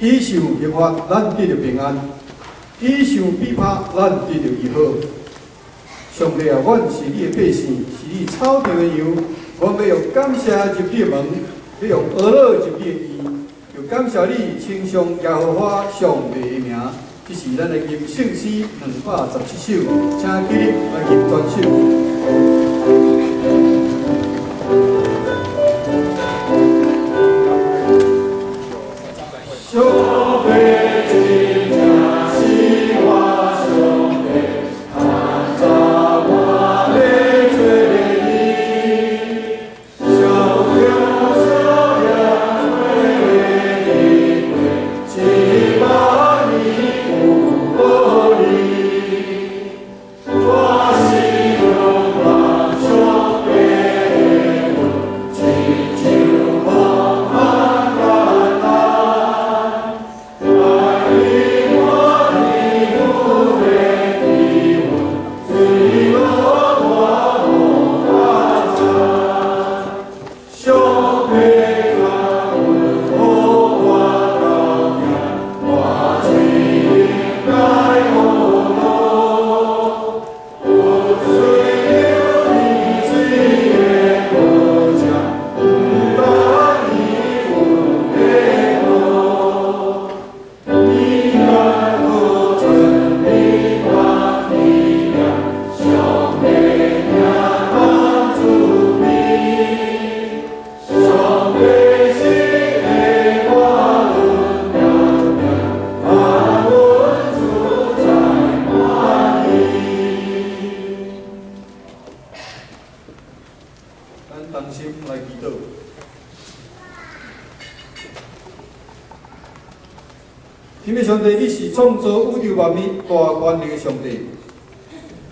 伊受刑罚，咱得著平安；伊受逼迫，咱得著医好。上帝啊，阮是你的百姓，是你草场的羊，阮欲用感谢入你的门，欲用呵咾入你的院，又感谢你称颂耶和华上帝的名。这是咱的吟圣诗217首，请起立来吟全首。上帝真正是我上帝，弹奏我的罪孽，上着小夜做的过，一万年有无你，我是仰望上帝的话，亲像风帆简单。爱你我的有的体温，坠落我无大山。上帝甲阮予我高行，我最应该呵咾。有水流甜水的好食，毋单伊有的好。你若好准你我体谅，上帝听讲慈悲，上帝是的我阮定定，啊阮主在满意。咱同心来祈祷。天父上帝，你是创造宇宙万物大权能的上帝，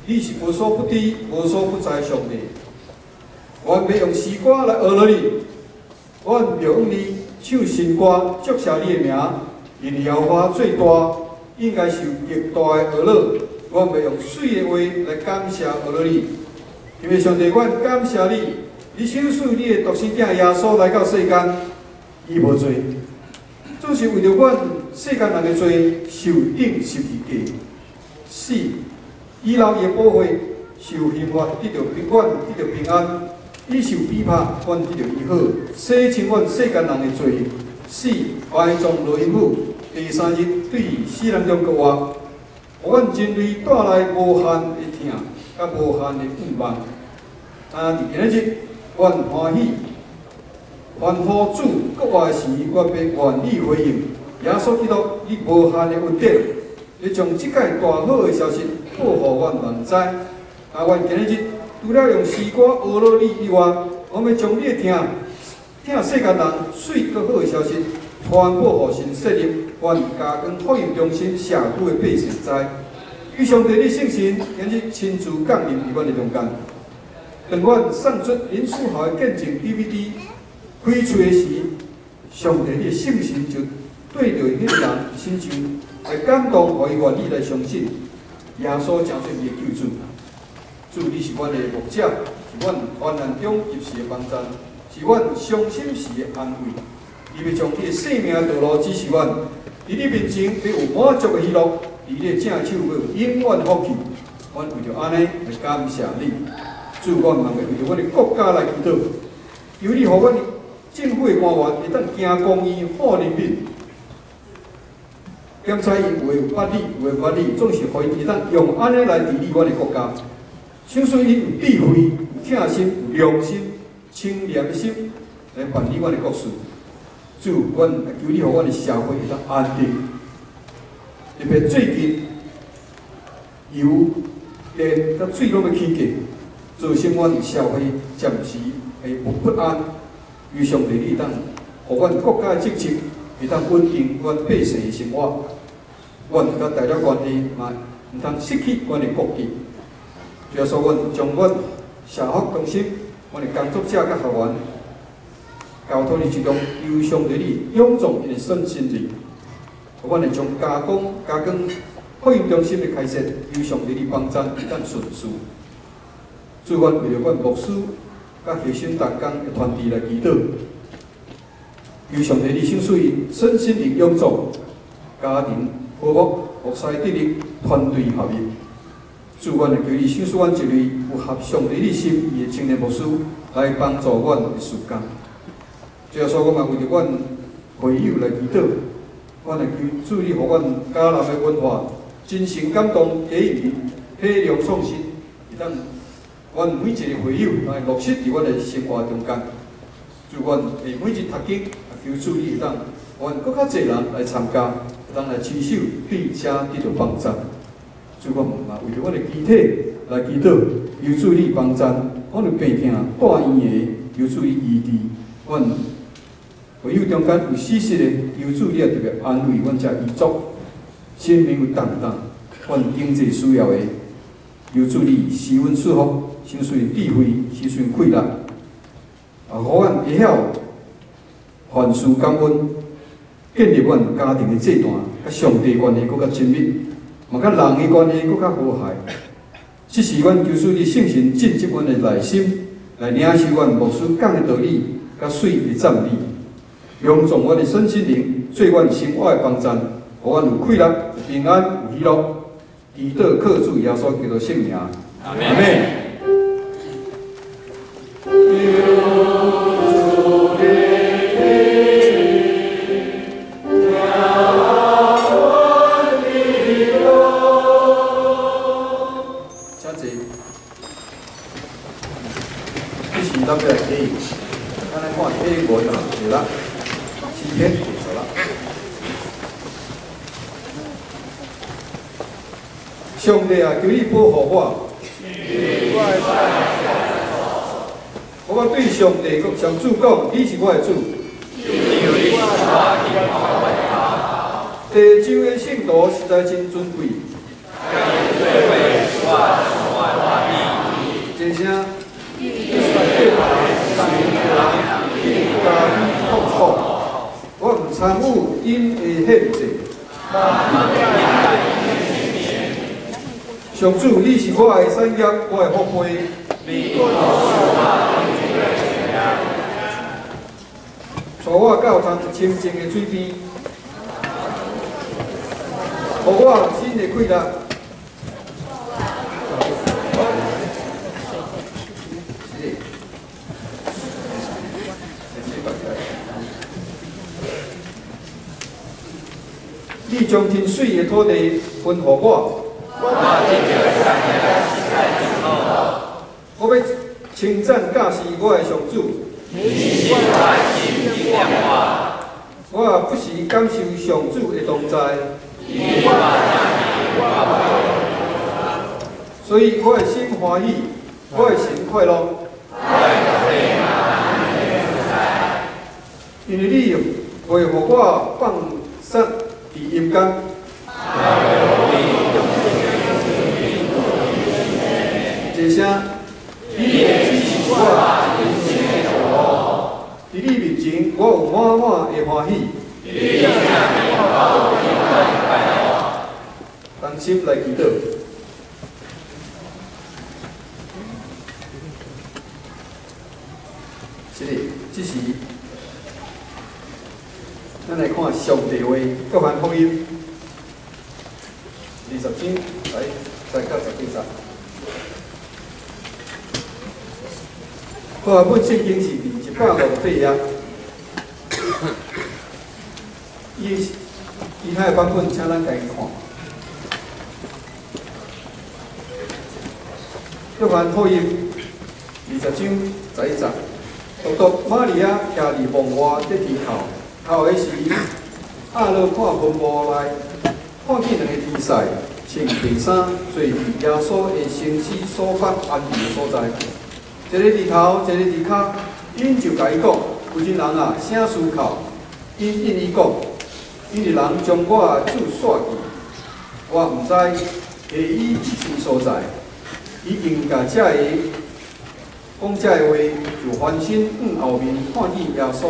你是无所不知、无所不在的上帝。阮欲用诗歌来呵咾你，阮欲向你唱新歌，祝谢你的名，因为耶和华最大，应该受极大的呵咾。阮欲用媠的话来感谢呵咾你。天父上帝，阮感谢你，你赏赐你的独生子耶稣来到世间，伊无罪，总是为著阮世间人的罪受钉十字架，死，伊流伊的宝血，受刑罚得著平阮得著平安，伊受逼迫，阮得著医好，洗清阮世间人的罪，死，埋葬落阴府，第三日对死人中复活，予阮人类带来无限的疼，佮无限的盼望。啊，伫今仔日，阮欢喜欢呼主复活时，我欲愿意回应耶稣基督，你无限的恩典，你将这个大好的消息报予阮万知。啊，阮今日除了用诗歌呵咾你以外，我欲将你的疼，疼世间人媠阁好的消息传播予新设立阮嘉光福音中心社区的百姓知。愿上帝你圣神今日亲自降临伫阮的中间。当阮送出林书豪的见证 DVD 开喙的时，上帝你的圣神就对著彼个人身上来感动，予伊愿意来相信耶稣成做伊的救主。主，你是阮的牧者，是阮患难中及时的帮助，是阮伤心时的安慰。你欲將你的生命道路指示阮，佇你面前欲有滿足的喜樂，佇你的正手欲有永遠福氣。阮為著按呢來感謝你，主，阮嘛欲為著阮的國家來祈禱，求你予阮的政府的官員會當行公義、好人民。檢查伊有的有法理，有的無法理，總是予𪜶會當用按呢來治理阮的國家。賞賜𪜶有智慧、有疼心、有良心、清廉的心來辦理阮的國事。主，阮求你予阮的社會會當安定。特別最近油、電佮水攏欲起價，造成阮社會暫時會有不安。求上帝你會當予阮國家的政策會當穩定阮百姓的生活。阮佮大陸關係嘛，毋通失去阮的國籍。主耶穌，阮將阮社福中心、阮的工作者佮學員交託你手中，求上帝你勇壯𪜶的身心靈。阮會將加工、加工福音中心的開設，求上帝你幫贊，會當順遂。主，阮為著阮牧師佮核心同工的團隊來祈禱，求上帝你賞賜𪜶身心靈勇壯，家庭和睦，服侍得力，團隊合一。主，阮會求你賞賜阮一位有合上帝你心意的青年牧師來幫助阮的事工。主耶穌，我嘛為著阮會友來祈禱，阮會求主你予阮迦南的文化真誠感動，給予體諒創新，會當阮每一个會友來落實佇阮的生活中間。祝阮的每日讀經，求主你會當阮閣較濟人來參加，會當來持守對遮得著幫助。主，阮嘛為著阮的肢體來祈禱，求主你幫贊。阮有病痛住院的，求主你醫治。阮會友中間有死失的，求主你也特別安慰阮遮遺族，生命有重擔，阮經濟需要的，求主你施恩賜福，賞賜智慧，賞賜氣力，啊，予阮會曉凡事感恩，建立阮家庭的祭壇，佮上帝關係閣較親密，嘛佮人的關係閣較和諧。這是阮求主你聖神進入阮的內心，來領受阮牧師講的道理，佮水的讚美，勇壯阮的身心靈，做阮生活的幫贊，予阮有氣力、有平安、有喜樂。祈禱靠主耶穌基督聖名，阿們。請坐。這是咱欲來啟，咱來看啟五十節啦，詩篇第十啦。上帝啊，求你保護我。我對上帝講，上主講，你是我的主。地上的聖徒實在真尊貴。這聲，我毋參與𪜶的獻祭。上主，你是我的產業，我的福杯。帶我到通清淨的水邊，予我新的氣力。你將真水的土地分予我，我欲稱讚教示我的上主。我不時感受上主的同在，所以我的心歡喜，我的心快樂。因為你袂予我放殺佇陰間。這聲，你的指示我人生的道路，佇你面前，我有滿滿的歡喜。同心來祈禱。是的，這是咱來看上帝話，約翰福音20章，來再到18節。和合本聖經是佇158頁，伊其他的版本，請咱家己看。約翰福音20章11節，獨獨瑪利亞徛佇墓外佇啼哭，哭的時，亞落看墳墓內，看見兩个天使穿白衫坐佇耶穌的身屍所放安置的所在，一个佇頭，一个佇跤，𪜶就共伊講：婦人啊，啥事哭？𪜶應伊講：因為人將我的主徙去，我毋知下伊佇啥所在。已經共這个講這个話，就翻身向後面看見耶穌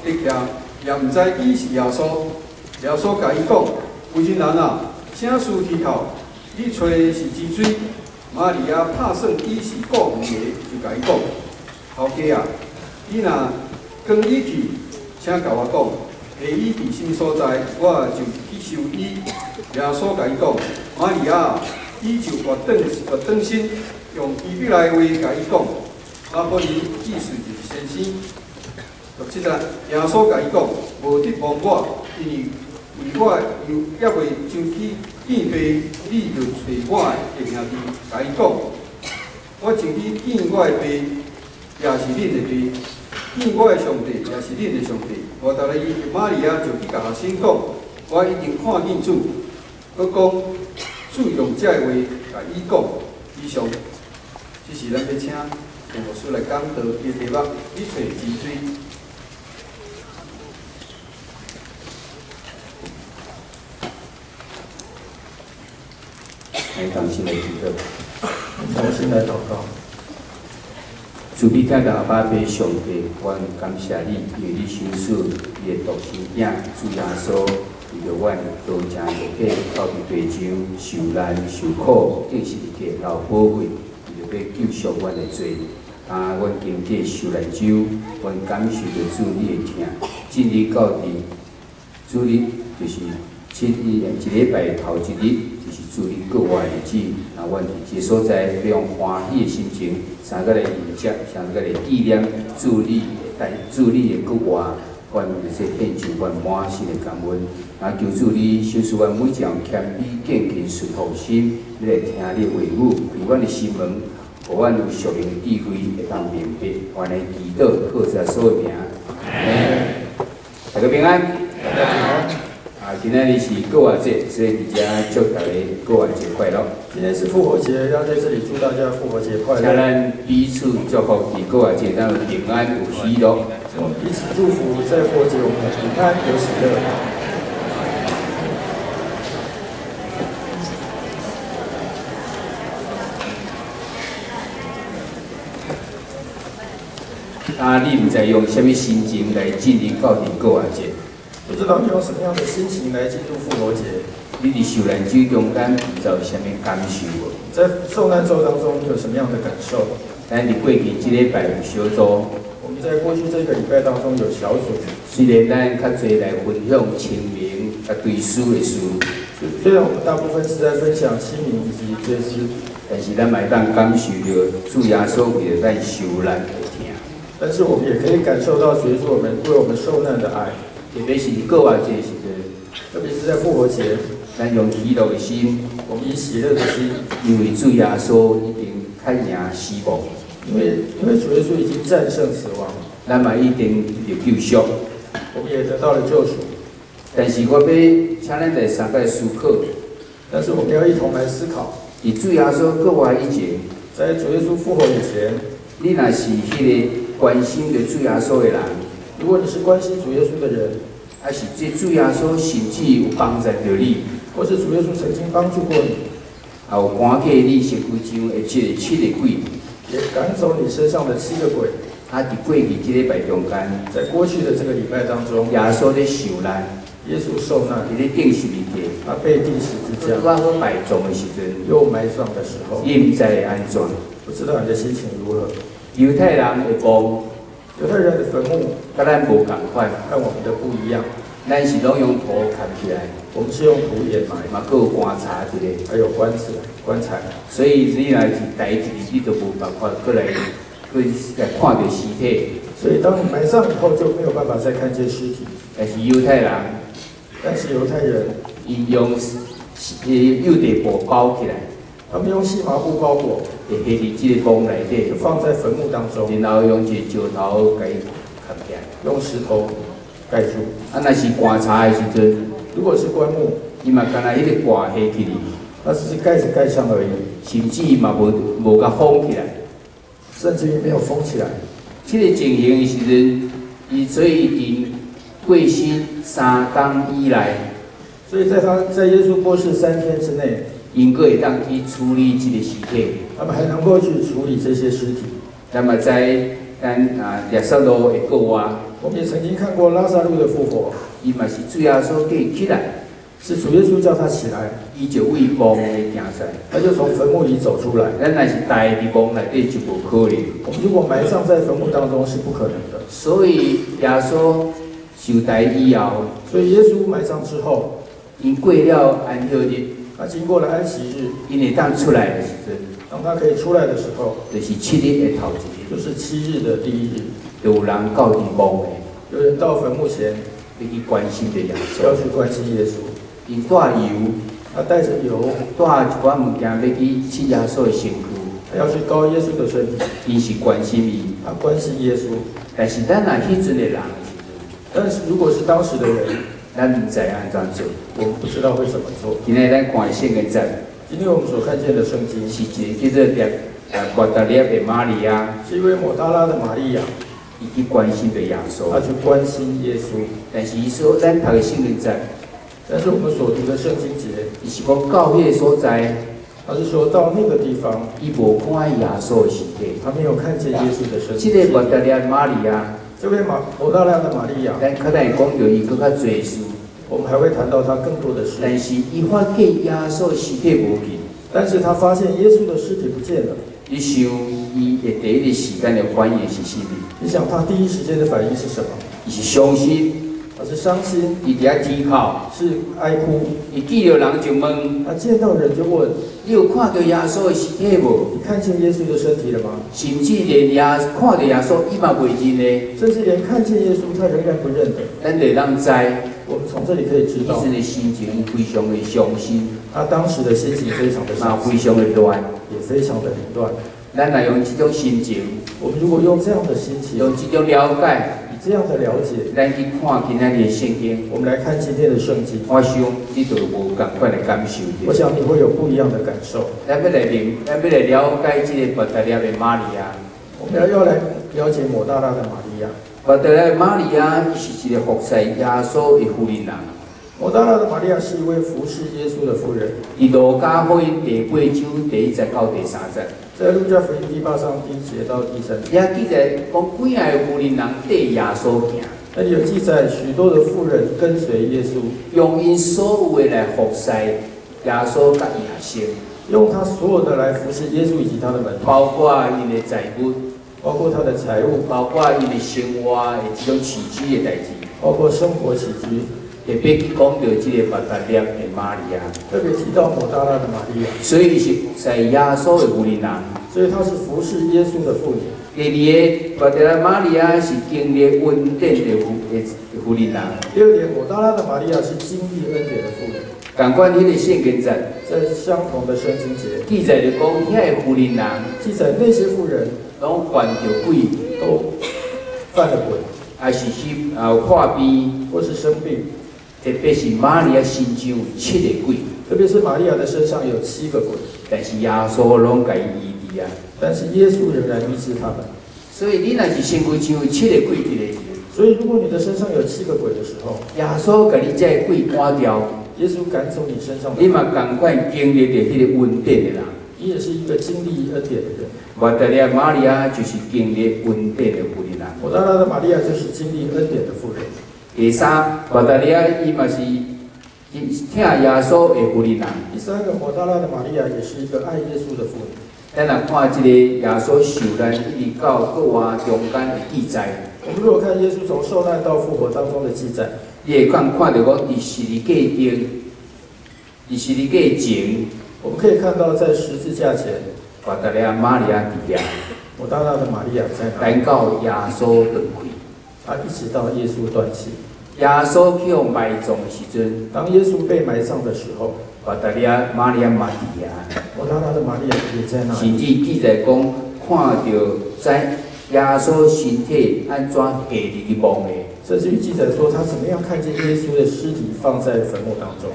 佇徛，也毋知伊是耶穌。耶穌共伊講：婦人啊，啥事啼哭？你揣的是誰？瑪利亞拍算伊是顧園的，就共伊講：頭家啊，你若扛伊去，請共我講，下伊佇啥物所在，我就去收伊。耶穌共伊講：瑪利亞。伊就回轉回轉身，用希伯來話共伊講：拉波尼，意思就是先生。17節，耶穌共伊講：無得摸我，因為為我猶猶未上去見爸，你著揣我的兄弟，共伊講：我上去見我的爸，也是恁的爸；見我的上帝，也是恁的上帝。抹大拉瑪利亞就去共學生講：我已經看見主，閣講。主用這个話共伊講，以上，這是咱欲請陳牧師來講道的題目：你揣誰？來同心來祈禱，同心來禱告。慈悲疼愛阿爸父上帝，阮感謝你，因為你賞賜你的獨生囝主耶穌。為著阮道成肉體，到佇地上受難受苦，釘十字架流寶血，為著欲救贖阮的罪。啊，阮經過受難週，阮感受著主你的疼。進入到佇主日，就是7日一禮拜頭一日，就是主日復活的日子。啊，阮佇這所在，欲用歡喜的心情，相佮來迎接，相佮來紀念主你的主你的復活。阮就是獻上阮滿心的感恩，啊，求主你賞賜阮每一項謙卑、敬虔、順服心，你來聽你的話語，開阮的心門，予阮有屬靈的智慧，會當明白。阮來祈禱，靠主耶穌的名，大家平安。大家平安。啊，今仔日是復活節，所以佇遮祝大家復活節快樂。今天是復活節，要在這裡祝大家復活節快樂。請咱彼此祝福，佇復活節咱有平安有喜樂。我們彼此祝福，在復活節我們有平安有喜樂。啊，你毋知用啥物心情來進入到佇復活節？不知道你用什麼樣的心情來進入復活節？你佇受難週中間有啥物感受無？在受難週當中，你有什麼樣的感受？咱佇過去這禮拜有小組。我們在過去這個禮拜當中有小組。雖然咱較濟來分享清明佮追思的事，雖然我們大部分是在分享清明以及追思，但是咱嘛會當感受著主耶穌為著咱受難的疼。但是我們也可以感受到主耶穌我們為我們受難的愛。特別是復活節時陣，特別是在復活節，咱用喜樂的心，我們以喜樂的心，因為主耶穌已經戰贏死亡，因為主耶穌已經戰勝死亡，咱嘛已經得救贖，我們也得到了救贖。但是我欲請咱來相共思考，但是我們要一同來思考，佇主耶穌復活以前，在主耶穌復活以前，你若是彼个關心著主耶穌的人，如果你是關心主耶穌的人，還是這主耶穌甚至有幫助著你，或是主耶穌曾經幫助過你，也有趕過你身軀上的這个七个鬼，也趕走你身上的七個鬼。啊，佇過去這禮拜中間，在過去的這個禮拜當中，耶穌咧受難，耶穌受難，佇咧釘十字架，他被釘十字架，我好埋葬的時陣，又埋葬的時候，你毋知會按怎？不知道你的心情如何？猶太人的墓，猶太人的墳墓，佮咱無仝款，和我們的不一樣。咱是攏用土囥起來，我們是用土掩埋，嘛閣有棺材佇咧。還有棺材，棺材。所以你若是埋佇，你就無辦法閣來閣來看著屍體。所以當你埋葬以後，就沒有辦法再看見屍體。但是猶太人，但是猶太人，𪜶用幼地布包起來，他們用細麻布包裹，會下佇這個墓內底，就放在墳墓當中，然後用一個石頭共伊囥起來，用石頭蓋住。啊，若是棺材的時陣，如果是棺木，伊嘛干焦彼個蓋下去，它只是蓋子蓋上而已，甚至嘛無無共封起來，甚至於沒有封起來。這個情形的時陣，伊所以佇過身3工以內，所以在他在耶穌過世3天之內，𪜶閣會當去處理這個屍體，他們還能夠去處理這些屍體。咱嘛知咱啊，拉撒路的復活，我們也曾經看過拉撒路的復活，伊嘛是主耶穌叫伊起來，是主耶穌叫他起來，伊就為墓內行出來，他就從墳墓裡走出來。咱若是埋佇墓內底就無可能。我們如果埋葬在墳墓當中是不可能的。所以耶穌受埋以後，所以耶穌埋葬之後，𪜶過了安息日，他經過了安息日，𪜶會當出來的時陣，當他可以出來的時候，就是7日的頭一日，就是7日的第一日，就有人到佇墓的，有人到墳墓前，欲去關心著耶穌，要去關心耶穌。𪜶帶油，他帶著油，帶一寡物件欲去漆耶穌的身軀，他要去膏耶穌的身體，𪜶是關心伊，他關心耶穌。但是咱若彼陣的人的時陣，但是如果是當時的人，咱毋知按怎做，我們不知道會怎麼做。今日咱看的聖經節，今天我們所看見的聖經，是一個叫做抹大拉的瑪利亞，是一位抹大拉的瑪利亞，伊去關心著耶穌，他去關心耶穌。但是伊所咱讀的聖經節，但是我們所讀的聖經節，伊是講到彼個所在，他是說到那個地方，伊無看見耶穌的屍體，他沒有看見耶穌的身體。這個抹大拉瑪利亞，這位抹大拉的瑪利亞，咱可能會講著伊閣較濟事，我們還會談到他更多的事。但是伊發現耶穌屍體無見，但是他發現耶穌的屍體不見了。你想伊會第一個時間的反應是啥物？你想他第一時間的反應是什麼？伊是傷心，他是傷心，伊佇遐啼哭，是哀哭。伊見著人就問，他見到人就問：你有看著耶穌的屍體無？你看見耶穌的身體了嗎？甚至連耶看著耶穌，伊嘛袂認的。甚至連看見耶穌，他仍然不認得。咱就通知，我們從這裡可以知道，彼陣的心情非常的傷心。他當時的心情非常的傷心，非常的亂，也非常的凌亂。咱若用這種心情，我們如果用這樣的心情，用這種了解，以這樣的了解，咱去看今仔日的聖經，我們來看今天的聖經。我想你就有無仝款的感受。我想你會有不一樣的感受。咱欲來明，咱欲來了解這個抹大拉的瑪利亞。我們要來了解抹大拉的瑪利亞。抹大拉的瑪利亞是一個服侍耶穌的婦人。抹大拉的瑪利亞是一位服侍耶穌的婦人。佇路加福音第8章第1節到第3節。在路加福音第8章第1節到第3節。遐記載講幾若个婦人綴耶穌行。那裡有記載許多的婦人跟隨耶穌，用𪜶所有的來服侍耶穌佮伊學生，用他所有的來服侍耶穌以及他的門徒，包括𪜶的財物，包括他的財物，包括𪜶的生活的這種起居的代誌，包括生活起居。特別去講到這個抹大拉的瑪利亞，特別提到抹大拉的瑪利亞，所以是服侍耶穌的婦人，所以她是服侍耶穌的婦女。第二個，抹大拉瑪利亞是經歷恩典的婦人。第二點，抹大拉的瑪利亞是經歷恩典的婦女。仝款彼個聖經節，在相同的聖經節記載就講，遐个婦人，記載那些婦人攏犯著鬼，都犯了鬼，還是去破病，或是生病。特別是瑪利亞身上有七個鬼，特別是瑪利亞的身上有七個鬼，但是耶穌攏共伊醫治啊。但是耶穌仍然醫治他們。所以你若是身軀上有七個鬼佇咧，所以如果你的身上有七個鬼的時候，耶穌共你這个鬼趕掉，耶穌趕走你身上的，你嘛仝款經歷著彼個恩典的人，你也是一個經歷恩典的人。抹大拉瑪利亞就是經歷恩典的婦人。抹大拉的瑪利亞就是經歷恩典的婦人。第三，抹大拉伊嘛是疼耶穌的婦人。第三個，抹大拉的瑪利亞也是一個愛耶穌的婦女。咱若看這個耶穌受難一直到復活中間的記載，我們如果看耶穌從受難到復活當中的記載，你會看看著講佇十字架頂，佇十字架前，我們可以看到在十字架前，抹大拉瑪利亞佇遐，抹大拉的瑪利亞在哪裡？等到耶穌斷氣。他一直到耶穌斷氣。耶穌去予埋葬的時陣，當耶穌被埋葬的時候，抹大拉瑪利亞嘛佇遐。抹大拉的瑪利亞也在那裡。甚至記載講，看著在耶穌身體按怎下佇去墓的。甚至於記載說，他怎麼樣看見耶穌的屍體放在墳墓當中。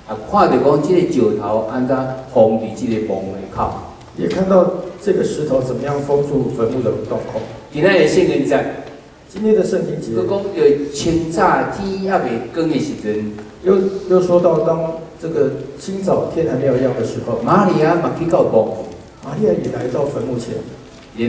啊，看著講這个石頭按怎封佇這个墓的口。也看到這個石頭怎麼樣封住墳墓的洞口。今仔日聖經節，今天的聖經節，閣講著清早天猶未光的時陣，又說到當這個清早天還沒有亮的時候，瑪利亞嘛去到墓，瑪利亞也來到墳墓前，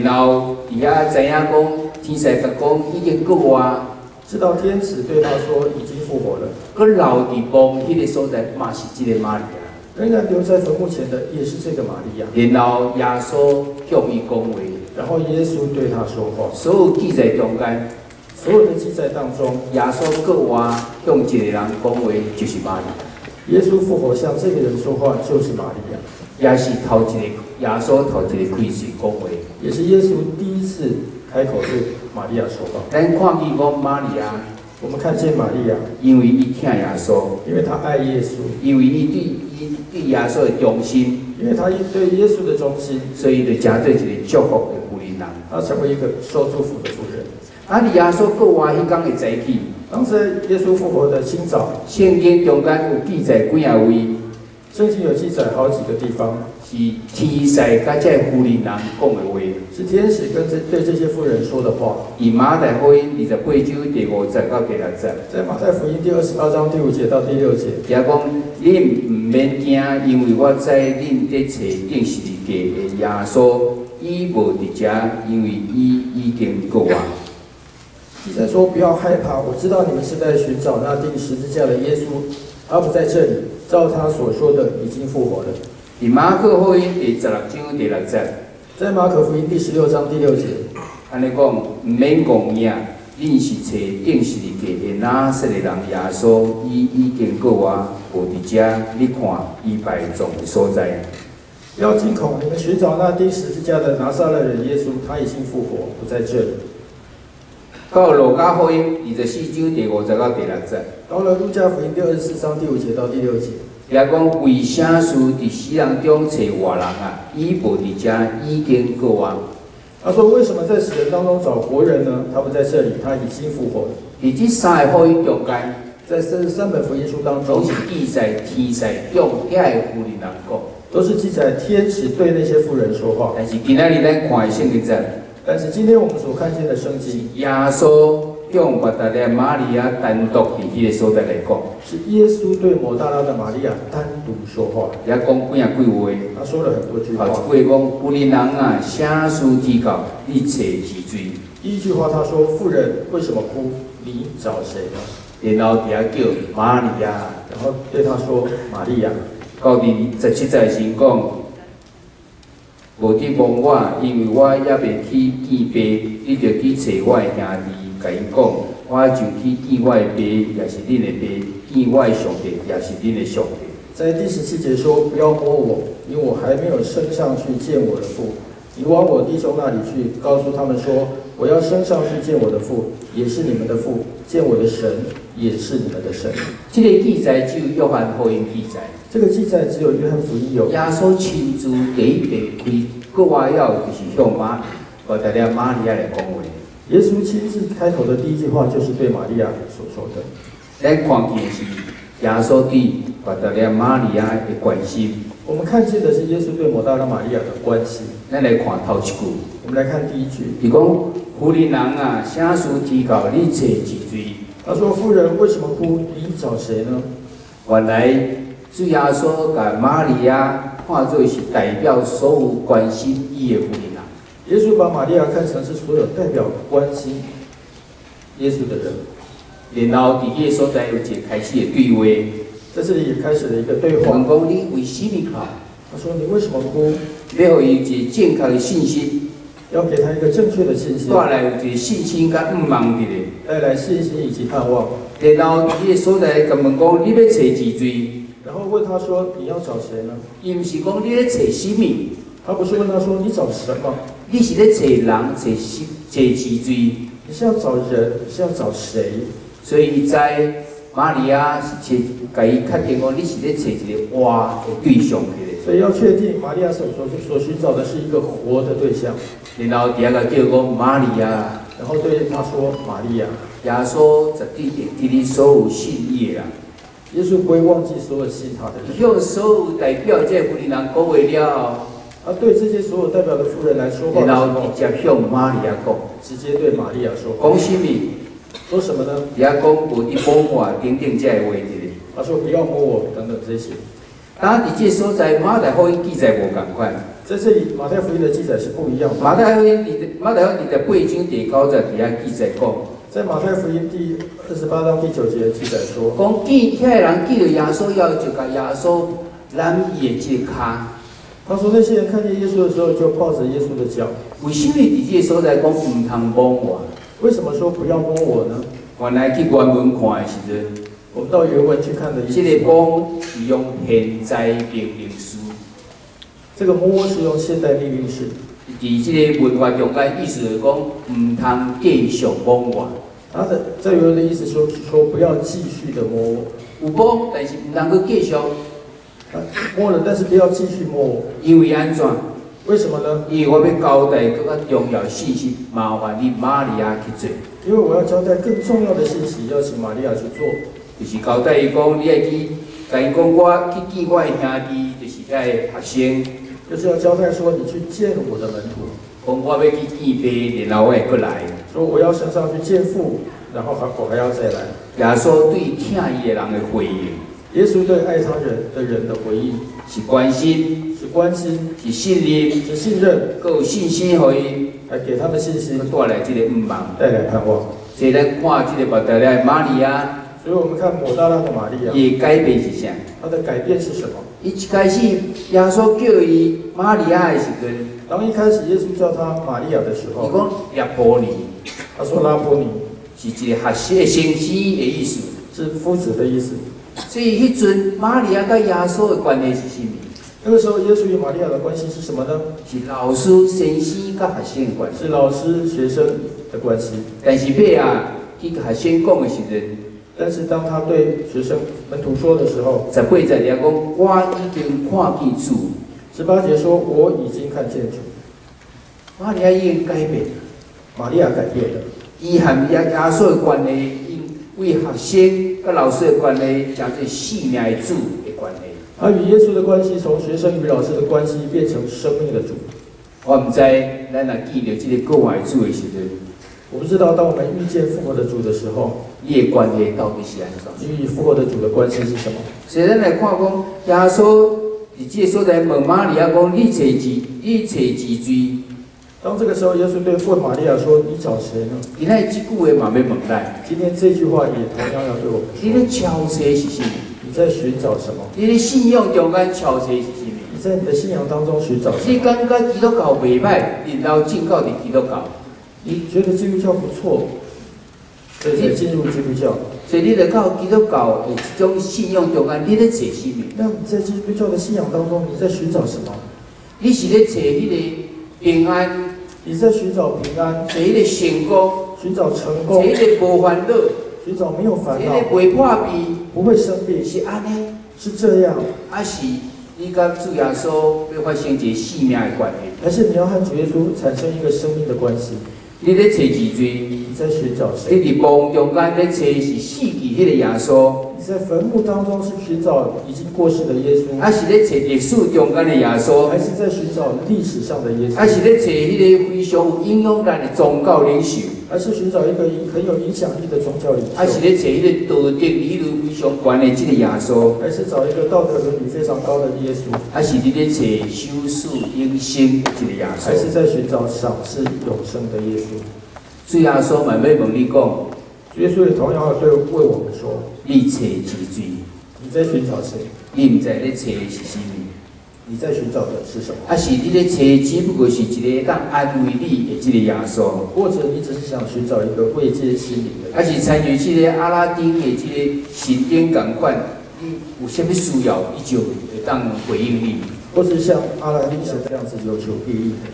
然後佇遐知影講天使共講已經復活，知道天使對他說已經復活了，閣留佇墓彼个所在嘛是這個瑪利亞。仍然留在墳墓前的也是這個瑪利亞。然後耶穌向伊講話，然後耶穌對他說話。所有記載中間，所有的記載當中，耶穌復活向一個人講話，就是瑪利亞。耶穌復活向這個人說話，就是瑪利亞。也是頭一個耶穌頭一個開始講話，也是耶穌第一次開口對瑪利亞說話。咱看見講瑪利亞，我們看見瑪利亞，因為伊疼耶穌，因為他愛耶穌，因為伊對耶穌的忠心，因為他對耶穌的忠心，所以就成做一個祝福的婦人。他成為一個受祝福的婦人。啊！佇耶穌復活彼工的早起，當時耶穌復活的清早，聖經中間有記載幾仔位，聖經有記載好幾個地方，是天使佮這個婦人講的話，是天使跟這對這些婦人說的話。佇馬太福音28章第5節到第6節，在馬太福音第28章第5節到第6節，遐講恁毋免驚，因為我知恁佇揣釘十字架的耶穌，伊無佇遮，因為伊已經復活。記載說：不要害怕，我知道你們是在尋找那釘十字架的耶穌，他不在這裡，照他所說的已經復活了。佇馬可福音第16章第6節，在馬可福音第16章第6節，按呢講，毋免戇驚，恁是揣釘十字架的拿撒勒人耶穌，伊已經復活，無佇遮，你看伊埋葬的所在。不要驚恐，你們尋找那釘十字架的拿撒勒人耶穌，他已經復活，不在這裡。到路加福音24章第5節到第6節，到了路加福音第24章第5節到第6節，遐講為啥事佇死人中揣活人啊？伊無佇遮，已經復活。他說：為什麼在死人當中找活人呢？他不在這裡，他已經復活了。佇這三个福音中間，在這三本福音書當中，攏是記載天使向遐个婦人講，都是記載天使對那些婦人說話。但是今仔日咱看的聖經節，但是今天我們所看見的聖經，耶穌向抹大拉瑪利亞單獨佇彼个所在來講，是耶穌對抹大拉的瑪利亞單獨說話。遐講幾仔句話，他說了很多句話。頭一句講，婦人啊，啥事啼哭，你揣是誰？第一句話他說：婦人為什麼哭？你找誰呢？然後佇遐叫瑪利亞，然後對他說瑪利亞。到第17節時講，無得摸我，因為我猶未去見爸，你著去揣我的兄弟，共𪜶講，我就去見我的爸，也是恁的爸；見我的上帝，也是恁的上帝。在第17節說：不要摸我，因為我還沒有升上去見我的父。你往我弟兄那裡去，告訴他們說：我要升上去見我的父，也是你們的父；見我的神，也是你們的神。這個記載只有約翰福音記載。這個記載只有約翰福音有。耶穌親自第一遍開復活了，就是向抹大拉瑪利亞來講話。耶穌親自開口的第一句話，就是對瑪利亞所說的。咱看見的是耶穌對抹大拉瑪利亞的關心。我們看見的是耶穌對抹大拉瑪利亞的關心。咱來看頭一句。我們來看第一句。伊講：婦人啊，啥事啼哭，你揣是誰？他說：婦人為什麼哭？你找誰呢？原來主耶穌共瑪利亞看做是代表所有關心伊的婦人啊。耶穌把瑪利亞看成是所有代表關心耶穌的人。然後佇彼个所在有一個開始的對話。在這裡也開始了一個對話。問講你為啥物哭？他說：你為什麼哭？欲予伊一個正確的信息，要給他一個正確的信息，帶來有一個信心佮盼望佇咧，帶來信心以及盼望。然後佇彼个所在，共問講：你欲揣誰罪？然後問他說：你要找誰呢？伊毋是講你咧揣啥物？他不是問他說你找什麼？你是咧揣人，揣誰揣誰罪？你是要找人，是要找誰？所以伊知瑪利亞是揣，共伊確定講你是咧揣一個活的對象去咧。所以要確定瑪利亞所尋找的是一個活的對象。然後佇遐共叫講瑪利亞，然後對他說瑪利亞。耶穌絕對會記得所有信伊的人。耶穌不會忘記所有信他的人。向所有代表這個婦人講話了後，他對這些所有代表的婦人來說話的時候，然後直接向瑪利亞講，直接對瑪利亞說話。講啥物？說什麼呢？佇遐講無佇摸我等等這个話佇。他說不要摸我等等這些。當佇這個所在，馬太福音記載無仝款。在這裡，馬太福音的記載是不一樣的。馬太福音28章第9節佇遐記載講。在馬太福音第28章第9節記載說，講見遐个人見著耶穌以後，就共耶穌攬伊的這个跤。他說那些人看見耶穌的時候，就抱着耶穌的腳。為什麼佇這個所在講毋通摸我？為什麼說不要摸我呢？原來去原文看的時陣，我們到原文去看的意思。這個摸是用現在命令詞。這個摸是用現代命令式。佇這個文化中間，意思就是講毋通繼續摸我。他的這原文的意思說不要繼續的摸我。有摸，但是毋通閣繼續。摸了，但是不要繼續摸我。因為按怎？為什麼呢？因為我欲交代閣較重要信息，麻煩你瑪利亞去做。因為我要交代更重要的信息，要請瑪利亞去做。就是交代伊講，你愛去，共伊講，我去見我的兄弟，就是遐个學生。就是要交代說，你去見我的門徒。講我欲去見爸，然後我會閣來。說我要升上去見父，然後我還要再來。耶穌對疼伊的人的回應。耶穌對愛他人的人的回應是關心，是關心，是信任，是信任，閣有信心予伊，來給他們信心，帶來這個盼望，帶來盼望。所以咱看這個抹大拉瑪利亞，所以我們看抹大拉的瑪利亞，伊的改變是啥？她的改變是什麼？伊一開始耶穌叫伊瑪利亞的時陣，當一開始耶穌叫他瑪利亞的時候，伊講拉波尼，他說拉波尼是一個學生先生的意思，是夫子的意思。所以彼陣瑪利亞佮耶穌的關係是啥物？那個時候耶穌與瑪利亞的關係是什麼呢？是老師、先生佮學生的關係。是老師、學生的關係。但是尾仔，去共學生講的時陣，但是當他對學生門徒說的時候， 18節佇遐講，我已經看見主。 18節說，我已經看見主。瑪利亞已經改變，瑪利亞改變了。伊和耶穌的關係，因為學生佮老師的關係，成做生命的主的關係。他與耶穌的關係，從學生與老師的關係變成生命的主。我毋知咱若見著這個復活的主的時陣，我不知道當我們遇見復活的主的時候，你的關係到底是按怎？你與復活的主的關係是什麼？所以咱來看講，耶穌佇這個所在問瑪利亞講：你揣誰？你揣誰罪？當這個時候，耶穌對問瑪利亞說：你找誰呢？今仔日這句話嘛欲問咱。今天這句話也同樣要對我們說。你咧撨揣是啥物？你在尋找什麼？你咧信仰中間撨揣是啥物？你在你的信仰當中尋找什麼？你感覺基督教袂歹，然後進到佇基督教。你覺得基督教不錯，所以才進入基督教。所以你來到基督教的這種信仰中間，你咧揣啥物？那你在基督教的信仰當中，你在尋找什麼？你是咧揣彼個平安？你在尋找平安？揣彼個成功？尋找成功？揣彼個無煩惱？尋找沒有煩惱？揣彼個袂破病？不會生病？是按呢？是這樣？還是你佮主耶穌欲發生一個生命的關係？還是你要和主耶穌產生一個生命的關係？你咧揣誰罪？你在尋找誰？你佇墓中間咧揣是死去彼個耶穌？你在墳墓當中是尋找已經過世的耶穌？還是咧揣歷史中間的耶穌？還是在尋找歷史上的耶穌？還是咧揣彼個非常有影響力的宗教領袖？還是尋找一個很有影響力的宗教領袖？還是咧揣彼個道德理論非常懸的這個耶穌？還是找一個道德倫理非常高的耶穌？還是你咧揣賞賜永生的這個耶穌？還是在尋找賞賜永生的耶穌？主耶穌嘛欲問你講，主耶穌也同樣要對為我們說：你揣誰罪？你在尋找誰？你毋知咧揣的是啥物？你在尋找的是什麼？還是你咧揣只不過是一個會當安慰你的這個耶穌？或者你只是想尋找一個慰藉心靈的？還是親像這個阿拉丁的這個神燈仝款，你有啥物需要，伊就會當回應你？或是像阿拉丁神這樣子有求必應的？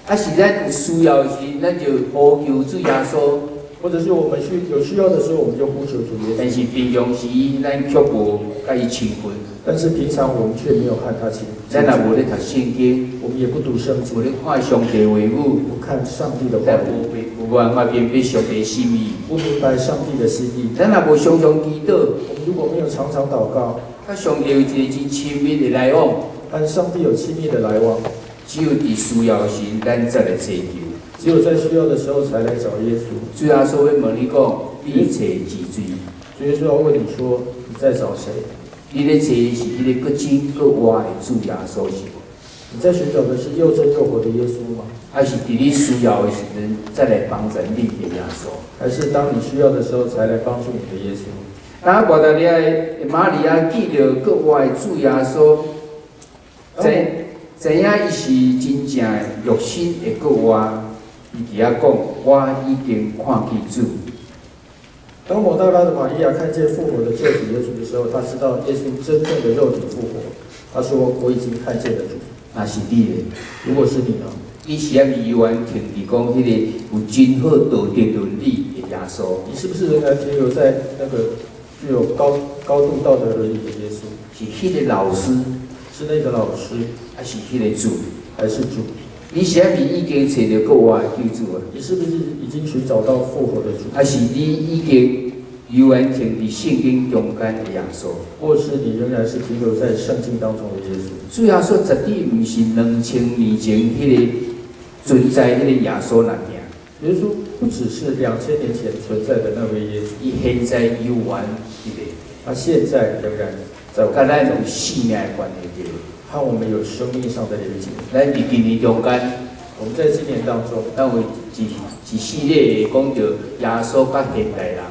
還是咱有需要時，咱就呼求主耶穌？或者是我們有需要的時候，我們就呼求主耶穌。但是平常時，咱卻無佮伊親近。但是平常我們卻沒有和他親近。咱也無咧讀聖經，我們也不讀聖經，無咧看上帝話語，不看上帝的話語，無辦法明白上帝心意，不明白上帝的心意。咱也無常常祈禱，我們如果沒有常常禱告，佮上帝有一個真親密的來往，和上帝有親密的來往，只有佇需要時，咱才來尋求。只有在需要的時候才來找耶穌。主耶穌欲問你講，你揣是誰？主耶穌要問你說，你在找誰？你咧揣是彼個閣真閣活的主耶穌是無？你在尋找的是又真又活的耶穌嗎？還是佇你需要的時陣才來幫助你的耶穌？還是當你需要的時候才來幫助你的耶穌？當抹大拉的瑪利亞見著閣活的主耶穌，知影伊是真正的肉身會閣活，伊佇遐講：我已經看見主。當抹大拉的瑪利亞看見復活的救主耶穌的時候，她知道耶穌真正的肉體復活。她說：我已經看見了主。若是你咧？如果是你呢？你是猶猶原停佇講彼個有真好道德倫理的耶穌？你是不是仍然停留在那個具有高度道德倫理的耶穌？是彼個老師？是那個老師？還是彼個主？還是主？你是毋是已經揣著閣活的救主啊？你是不是已經尋找到復活的主？還是你已經猶原停佇聖經中間的耶穌？或是你仍然是停留在聖經當中的耶穌？主耶穌絕對毋是2000年前彼個存在彼個耶穌爾。耶穌不只是2000年前存在的那位耶穌，伊現在猶原佇咧，他現在仍然在我佮咱有生命的關係對。和我們有生命上的連接。咱佇今年中間，我們在今年當中，咱有一系列講著耶穌佮現代人。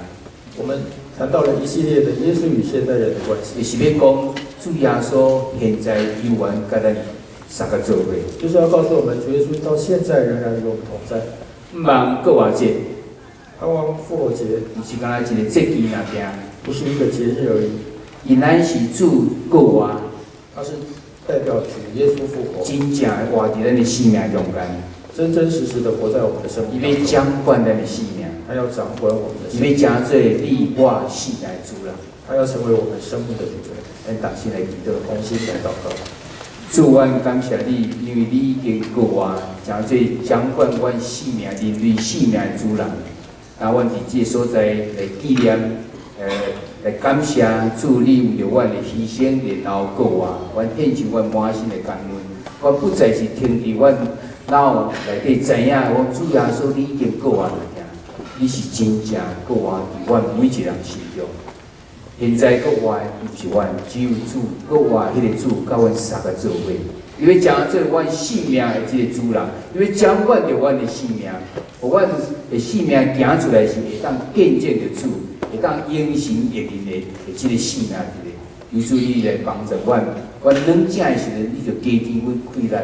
我們談到了一系列的耶穌與現代人的關係。就是欲講主耶穌現在猶原佮咱相佮做伙。就是要告訴我們，主耶穌到現在仍然與我們同在。毋望復活節，盼望復活節，毋是干焦一個節期爾爾，不是一個節日而已。伊乃是主復活，他是代表主耶穌復活，真正的活佇咱的生命中間，真真實實的活在我們的生命。伊欲掌管咱的生命，他要掌管我們的生命。伊欲成做你我生命的主人，他要成為我們生命的主人。咱同心來祈禱，同心來禱告。主，阮感謝你，因為你已經復活，成做掌管阮生命、人類生命的主人。啊，阮佇這個所在來紀念，來感謝主，你為著阮的犧牲，然後復活，阮獻上阮滿心的感恩。阮不再是停佇阮腦內底知影，講主耶穌你已經復活了，你是真正復活佇阮每一個人心中。現在復活的毋是阮，只有主復活彼個主佮阮相佮做伙。伊欲成做阮生命的這個主人，伊欲掌管著阮的生命，予阮的生命行出來是會當見證著主，會當榮神益人的這個生命佇咧。求主你來幫助阮，阮軟正的時陣，你就加添阮氣力；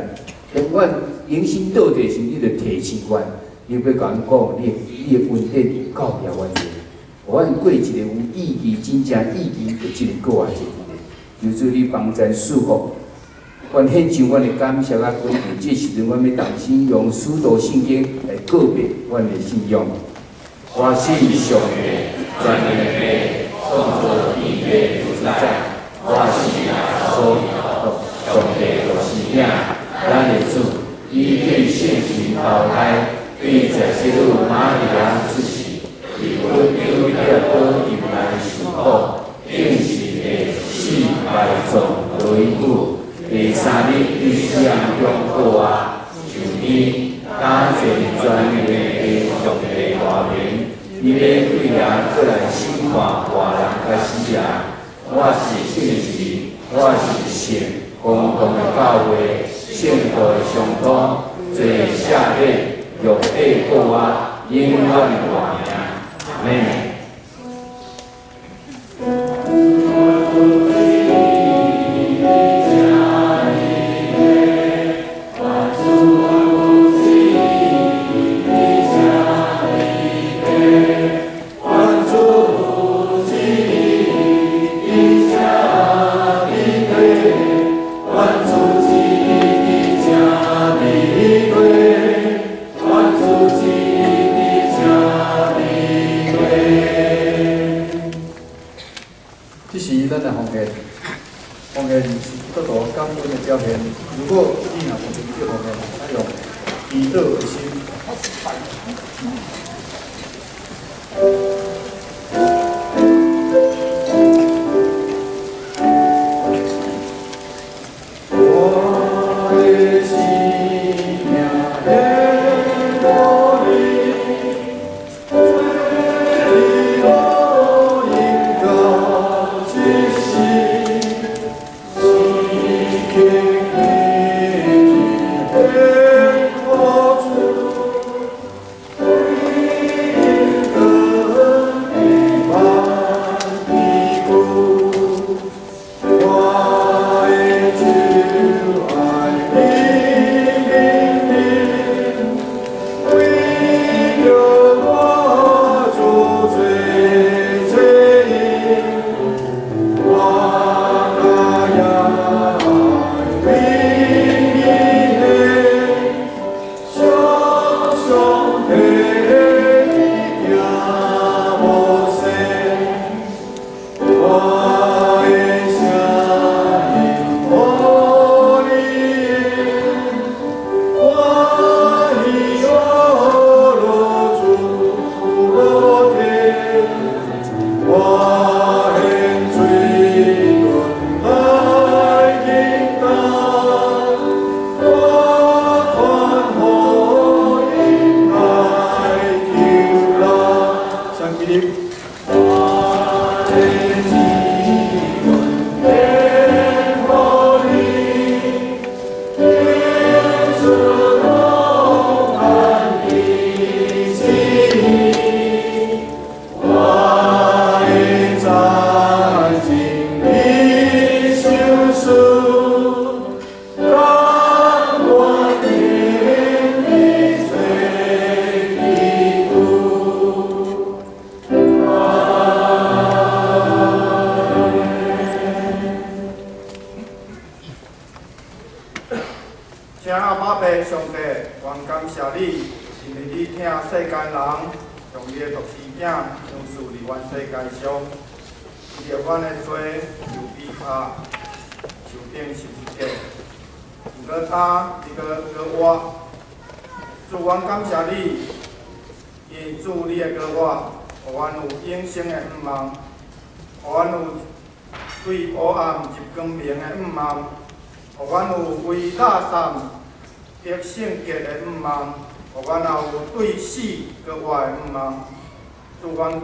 當阮靈心倒退時，你就提醒阮。你欲共阮講，你的恩典夠遐阮的，予阮過一個有意義、真正意義的這個復活節日。求主你幫贊賜福，阮獻上阮的感謝佮感恩。這時陣，阮欲同心用使徒信經來告別阮的信仰。我信上帝，全能的父，創造天地的主宰。我信耶穌基督，上帝獨生子，咱的主，伊對聖神投胎，對在聖女瑪利亞出世，佇本丟彼拉多入來受苦，釘十字死埋葬落於久，第三日對死人中復活，上天，敢坐全能的上帝大明，伊欲對遐閣來審判活人佮死人。我是聖神，我是聖公共的教會，聖徒的相通，罪赦免，肉體復活，永遠活命。阿們。這時咱來奉獻，奉獻是基督徒感恩的表現。如果你若無能力奉獻，咱用祈禱的心。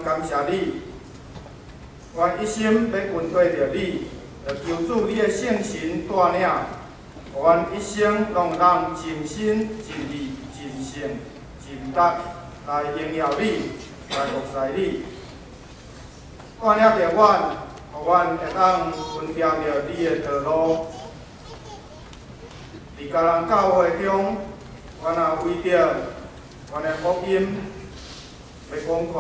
感謝你，阮一心欲跟隨著你，就求主你的聖神帶領，予阮一生攏會當盡心盡意盡性盡力來榮耀你，來服侍你。帶領著阮，予阮會當跟牢著你的道路。佇家人教會中，阮也為著阮的福音欲講權。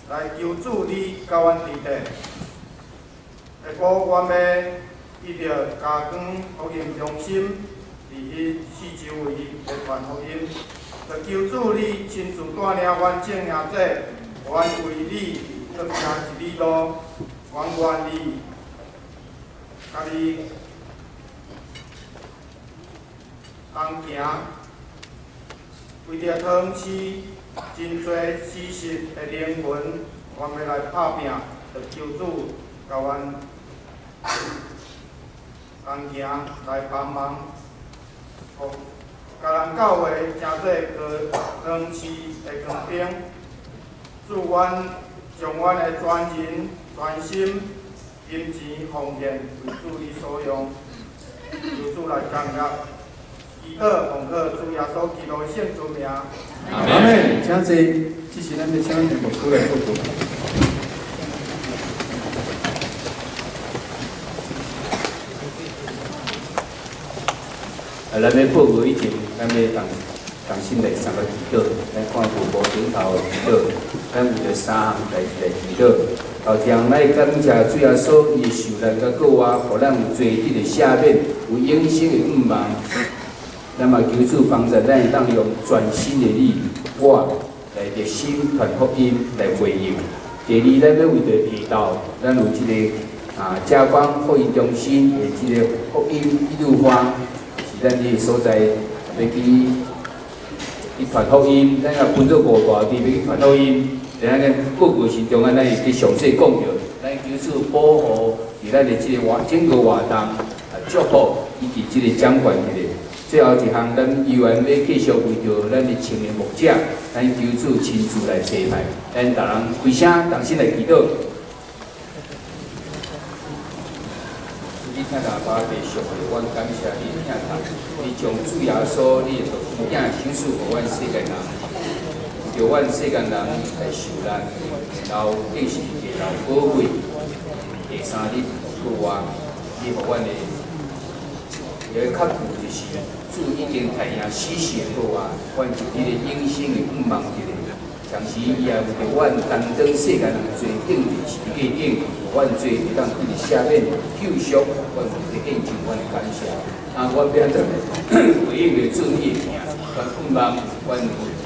來求主你佮阮佇咧，下晡阮欲去著嘉光福音中心，佇彼四周圍欲傳福音，就求主你親自帶領阮眾兄弟，予阮為你閣行一里路，阮願意佮你同行，為著湯市真濟死實的靈魂，阮欲來拍拚，就求主共阮同行來幫忙，予家人教會成做高湯市的光燈。祝阮將阮的全人、全心、金錢奉獻為主你所用，求主來感恩。祈禱奉靠主耶穌基督的聖尊名。阿們，請坐。這時咱欲請牧師來報告。啊，咱欲報告以前，咱欲同同心來三个祈禱。咱看有無頂頭的祈禱，咱有著三項代誌來祈禱。頭一項，咱感謝主耶穌伊的受難佮復活，予咱有罪得的赦免，有永生的盼望。咱嘛求主幫助咱會當用全新的你我來熱心傳福音來回應。第二，咱欲為著下晝，咱有這个啊，嘉光福音中心的這个福音一路花，是咱這个所在欲去傳福音，咱若分做五大隊欲去傳福音。咱個報告時中間，咱會去詳細講著，咱求主保護佇咱的這个活整個活動啊，祝福以及這个掌權佇咧。最後一項，咱猶原欲繼續為著咱的青年牧者，咱求主親自來差派，咱逐人開聲同心來祈禱。你聽阿爸父上帝，阮感謝你疼痛，你將主耶穌你的獨生囝賞賜予阮世間人，著阮世間人來受難，然後更是地老寶貴。第三日復活，你予阮的一个確據就是主已經太贏死神復活，阮就佇咧永生的盼望佇咧。同時，伊也為著阮擔當世間人罪釘佇十字架頂，予阮罪會當得著赦免、救贖，阮就佇獻上阮的感謝。啊，阮欲按怎來回應著主你的名？阮盼望阮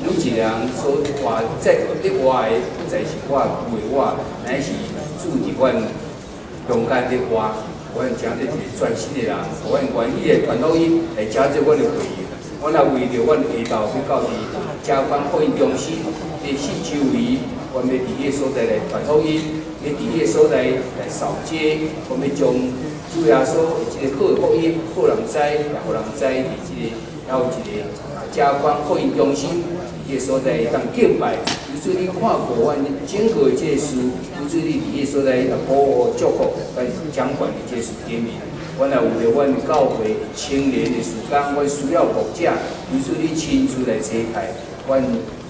每一个人所活在咧活的，不再是我舊的我，乃是主佇阮中間咧活。阮成做一个全新的人，予阮願意來傳福音，來成做阮的會友。阮也為著阮下晝欲到佇嘉光福音中心的四周圍，阮欲佇彼个所在來傳福音，欲佇彼个所在來掃街，阮欲將主耶穌的這个好的福音，予人知，也予人知佇這个還有一个嘉光福音中心，佇彼个所在當敬拜。求主你看顧阮整個的這个事，求主你佇彼个所在來保護祝福，來掌權佇這个事頂面。阮也為著阮教會青年的事工，阮需要牧者，求主你親自來差派，阮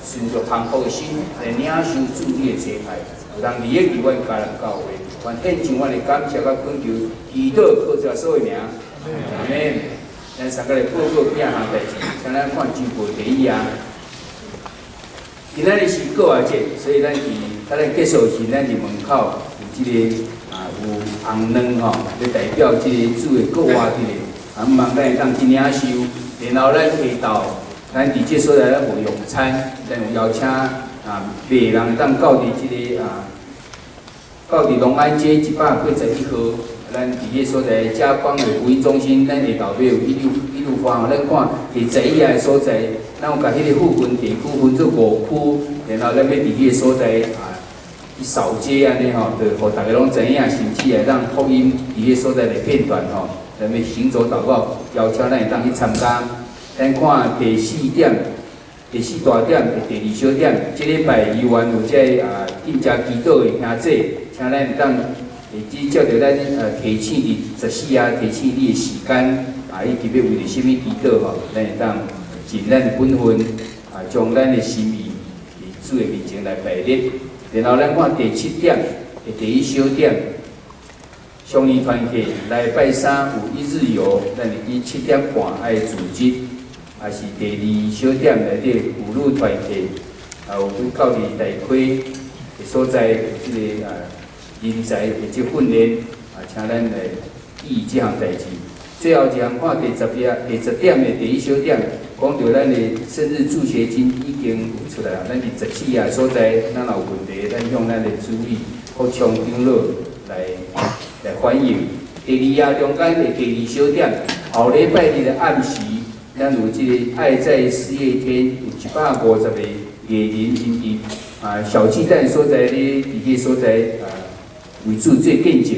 順著康復的心來領受主你的差派，有通利益佇阮家人教會。阮獻上阮的感謝佮懇求，祈禱靠主耶穌的名，阿們。咱三個來報告幾項代誌，請咱看周報第一頁。今仔日是過活節，所以咱佇咱結束時，咱佇門口有這个啊有紅卵吼，來代表這個主的復活佇咧。啊，毋望咱會當去領受，然後咱下晝，咱佇這所在咱無用餐，咱有邀請啊別人會當到佇這个啊，到佇龍安街181號，咱佇彼個所在嘉光的福音中心，咱下晝欲有一路花，咱看佇11的所在，咱有共彼个附近地區分做5區，然後咱欲佇彼个所在啊去掃街按呢吼，就予逐家攏知影，甚至會當福音佇彼个所在來片段吼，咱欲行走禱告，邀請咱會當去參加。咱看第四點，第四大點，第二小點，這禮拜猶原有這个啊禁食祈禱的兄姊，請咱會當會只照著咱提醒佇14啊，提醒你的時間啊，以及欲為著啥物祈禱吼，咱會當盡咱的本分啊，將咱的心意佇主的面前來擺列。然後咱看第七點，第一小點，少年團契禮拜三有一日遊，咱會佇7點半愛組織，也是第二小點內底婦女團契，也有去到佇大溪的所在有這个啊人才的這訓練啊，請咱來注意這項代誌。最後一項看第十頁第十點的第一小點，講著咱的生日助學金已經有出來啊，咱佇14頁所在，咱若有問題，咱向咱的主理福昌長老來反映。第二頁中間的第二小點，後禮拜日的暗時，咱有這个愛在四月天有150個藝人，𪜶佇啊小巨蛋所在咧，佇彼個所在啊為主做見證。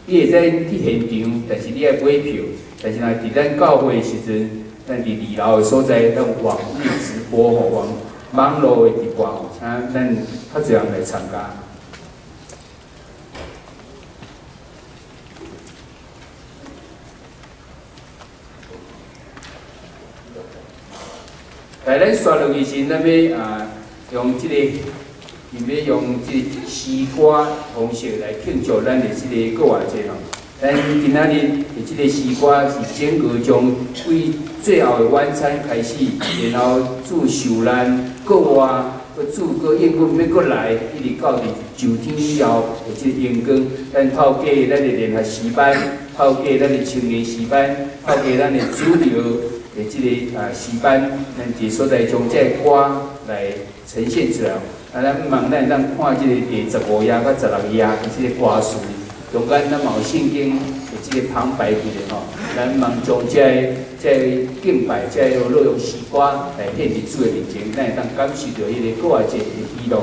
你會使去現場，但是你愛買票。但是若佇咱教會的時陣，咱佇二樓的所在，咱有網路直播吼，網路的直播吼，請咱較濟人來參加。來，咱煞落去時，咱欲啊用這个，欲用這个詩歌方式來慶祝咱的這个過活節吼。咱今仔日的這个詩歌是整個將為最後的晚餐開始，然後主受難、復活，閣主閣應允欲閣來，一直到佇上天以後的這個榮光。咱透過咱的聯合詩班，透過咱的青年詩班，透過咱的主流的這个啊詩班，咱佇所在將這个歌來呈現出來。啊，咱望咱會當看這個第15頁佮16頁這個歌詞，中間咱嘛有聖經有這個旁白佇咧吼。咱望將這個敬拜、這個樂用詩歌來獻佇主的面前，咱會當感受著彼個閣外一個喜樂。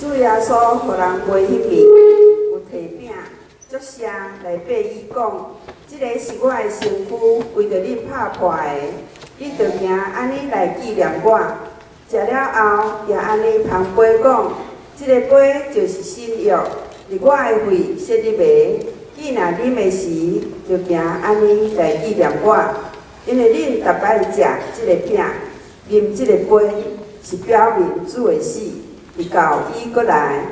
主耶穌予人陪彼面，有提餅、祝謝來擘伊講：這个是我的身軀，為著恁拍破的，恁著行按呢來紀念我。食了後，也按呢捧杯講：這个杯就是新約，佇我的血設立的。既若啉的時，就行按呢來紀念我。因為恁逐擺食這个餅、啉這个杯，是表明主的死，直到伊閣來。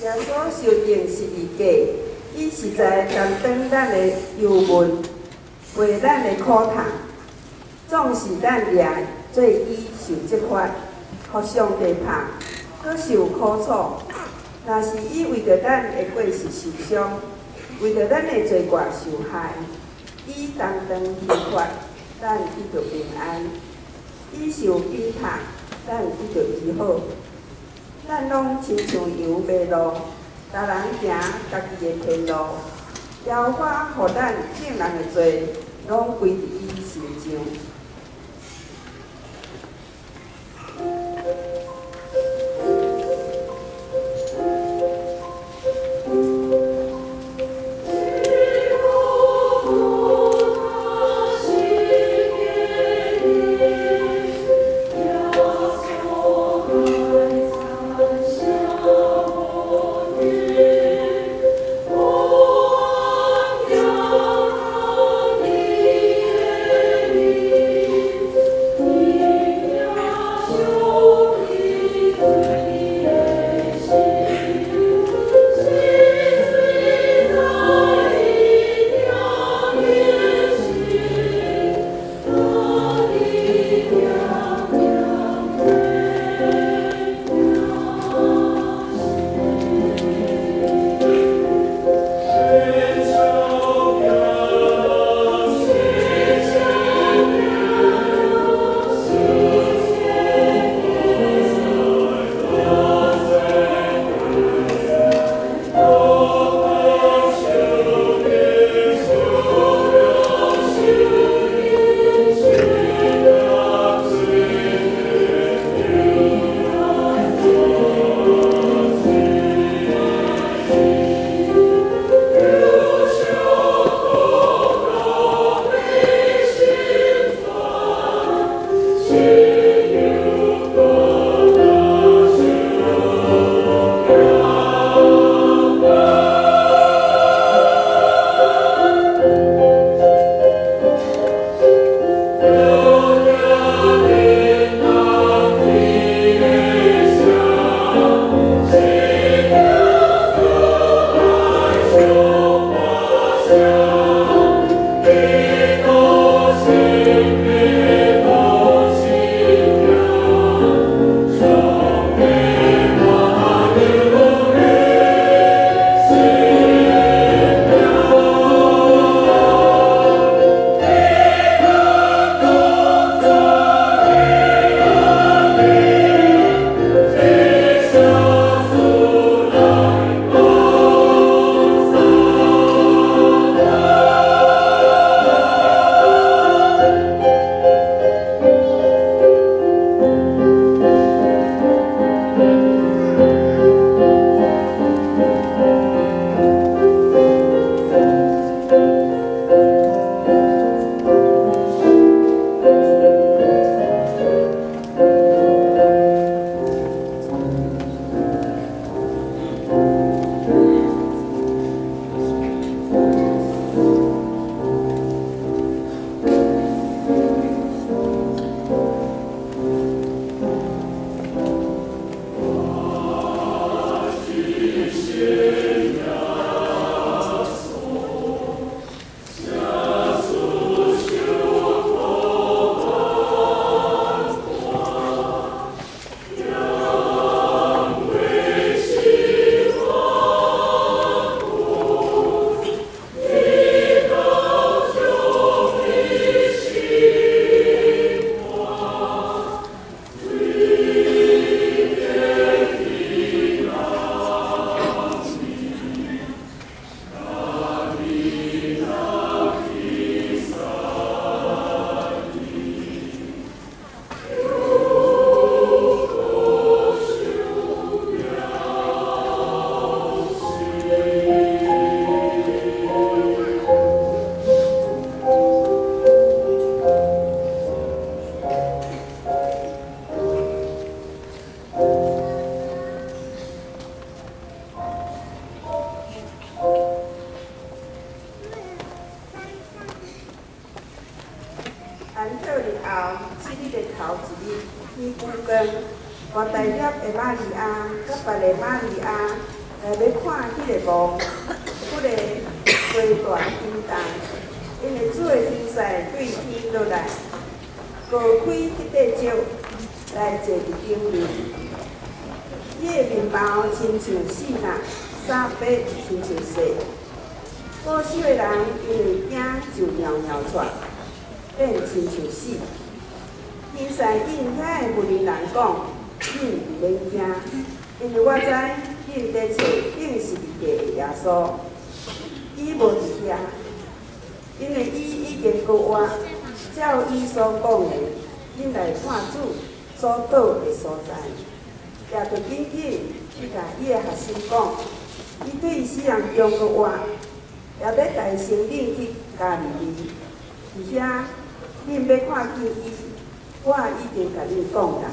耶穌受釘十字架，伊實在擔當咱的憂悶，背咱的苦痛，總是咱掠做伊受責罰，予上帝拍，閣受苦楚。若是伊為著咱的過失受傷，為著咱的罪過受害，伊擔當刑罰，咱得著平安；伊受悲痛，咱得著醫好。咱攏親像羊迷路，逐人行家己的偏路。耶和華予咱眾人的罪，攏歸佇伊身上。耶安息日後，七日的頭一日，天剛光，抹大拉的瑪利亞佮別个瑪利亞來欲看彼个墓，彼个非大驚動，因為主的天使對天落來，高開彼塊石，來坐佇頂面。伊的面貌親像爍爁，衫白親像雪。保守的人因為驚，就搖搖掣，變親像死。天使應遐的婦人講：恁毋免驚，因為我知恁佇找釘十字架的耶穌。伊無佇遐，因為伊已經復活，照伊所講的，恁來看主所倒的所在。也著緊緊去共伊的學生講，伊對死人中閣活，也欲帶先恁去加利利。佇遐，恁欲看見伊，我已經共恁講啦。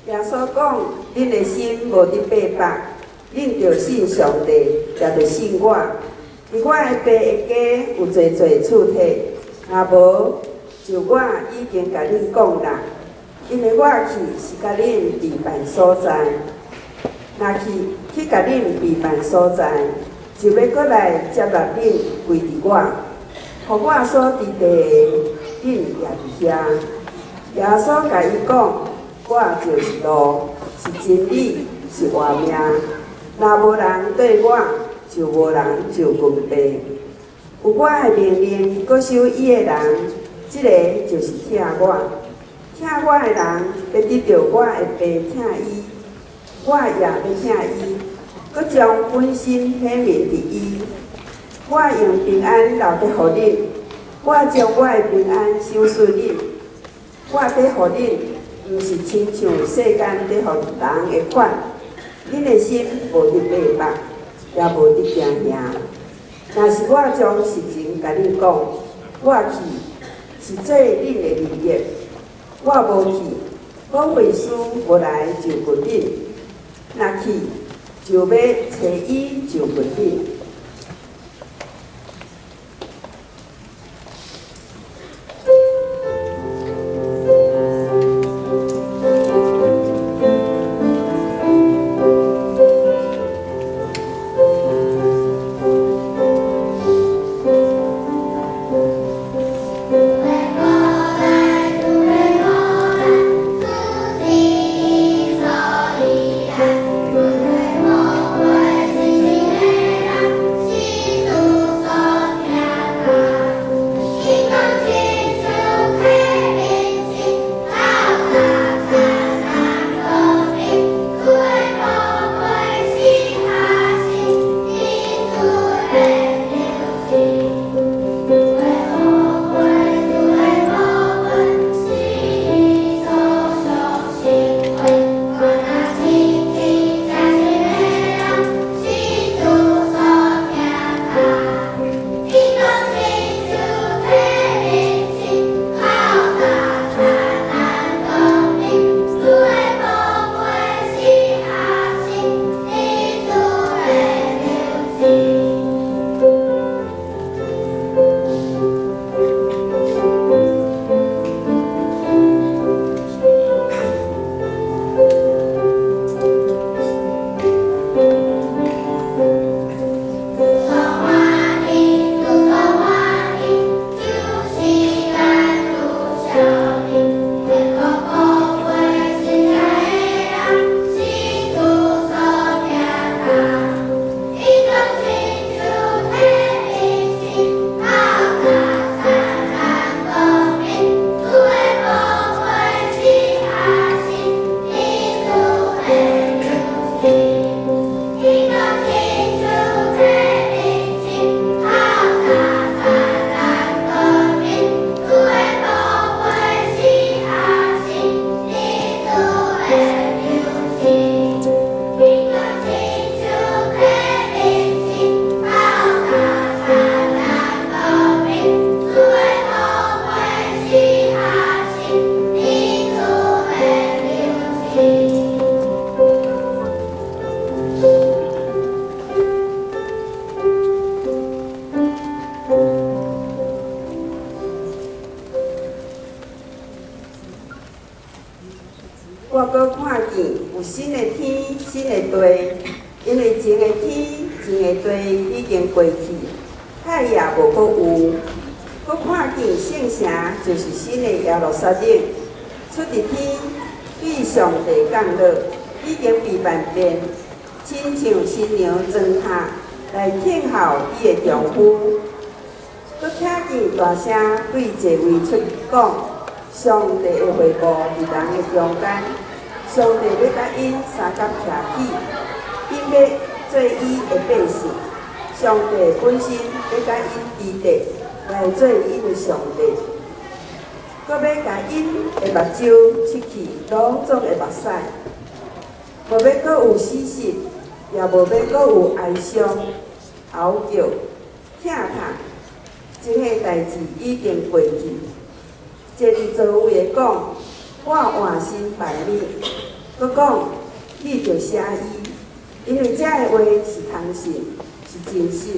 耶穌講：恁的心無得八百，恁著信上帝，也著信我。佇我的爸的家有濟濟厝體，若無，就我已經共恁講啦。因為我去是共恁預辦所在，若去共恁預辦所在，就欲閣來接納恁歸佇我，予我所佇地的，恁也佇遐。耶穌共伊講：我就是路，是真理，是活命。若無人對我，就無人就近父。有我的命令，閣守伊的人，這个就是疼我。疼我的人，欲得著我的父疼伊，我也欲疼伊，閣將本身顯明佇伊。我用平安留佇予恁，我將我的平安賞賜恁。我佇予恁，毋是親像世間佇予人的款。恁的心無得八百，也無得驚嚇。若是我將實情共恁講，我去是做恁的利益。我無去，保惠師無來就近恁；若去，就欲揣伊就近恁。閣看見有新的天、新的地，因為前的天、前的地已經過去，海也無閣有。閣看見聖城，就是新的耶路撒冷，出佇天，對上帝降落，已經被扮變，親像新娘妝下來聽候伊的丈夫。閣聽見大聲對座位出講，上帝的會幕佇人的中間，上帝欲佮𪜶相佮徛起，𪜶欲做伊的百姓，上帝本身欲佮𪜶佇地來做𪜶的上帝，閣欲共𪜶的目睭拭去攏總的目屎，無欲閣有死屍，也無欲閣有哀傷、嚎叫、疼痛，這個代誌已經過去。坐佇座位的講，我換新萬物，閣講，你著寫伊，因為這个話是通信，是真實。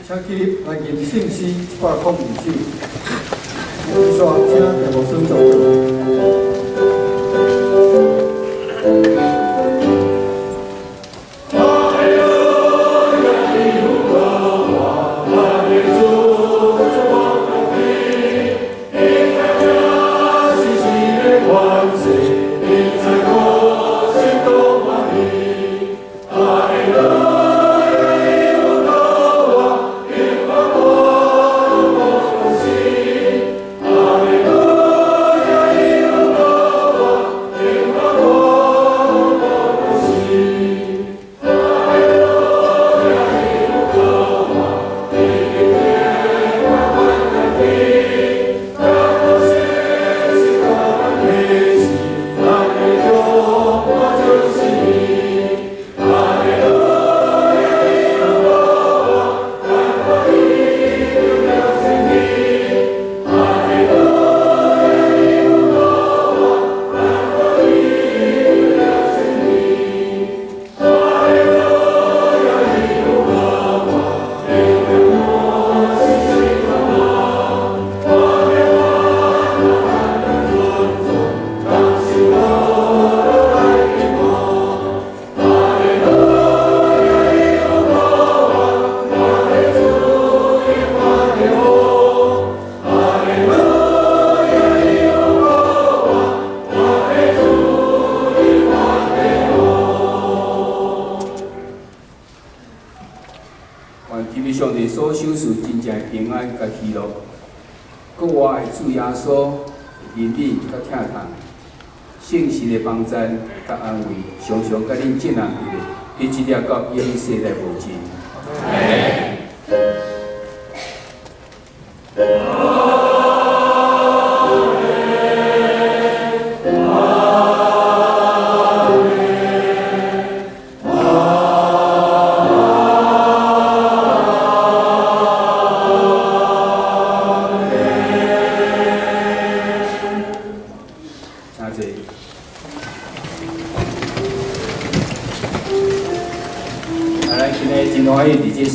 请起立来吟圣诗102首。接续请叶牧师祝祷。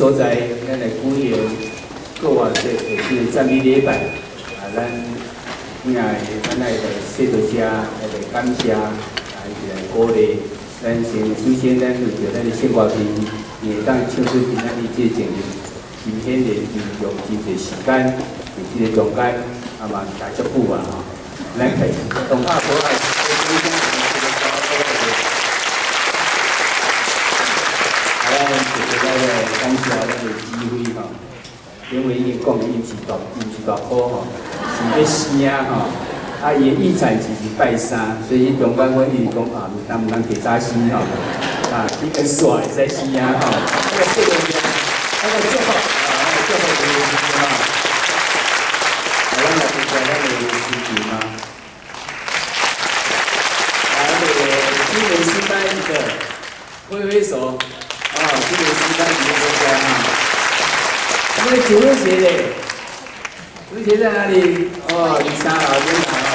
所在，咱来举行复活节的这个赞美礼拜。啊，咱今仔咱来来说多谢，来来感谢，啊，一起来鼓励。咱先首先，咱为著咱的圣歌队，伊会当唱出今仔日这个情形，真显然伊用真济时间伫这个中间，啊嘛徛足久啊吼。咱可以动作过来。感谢咱的指挥吼，因为已经讲伊毋是大箍吼，是咧生吼，啊伊的预产期是拜三，所以中间阮一直讲啊，毋通提早生吼，啊，你个煞会使生啊吼，那个这个那个祝福啊，那个祝福就是吼，啊，咱来听下咱的诗词嘛，来，那个青年诗班的挥挥手。啊，这个诗班是国家哈。那个主日学的，主日学在哪里？哦，伫三楼顶头哦。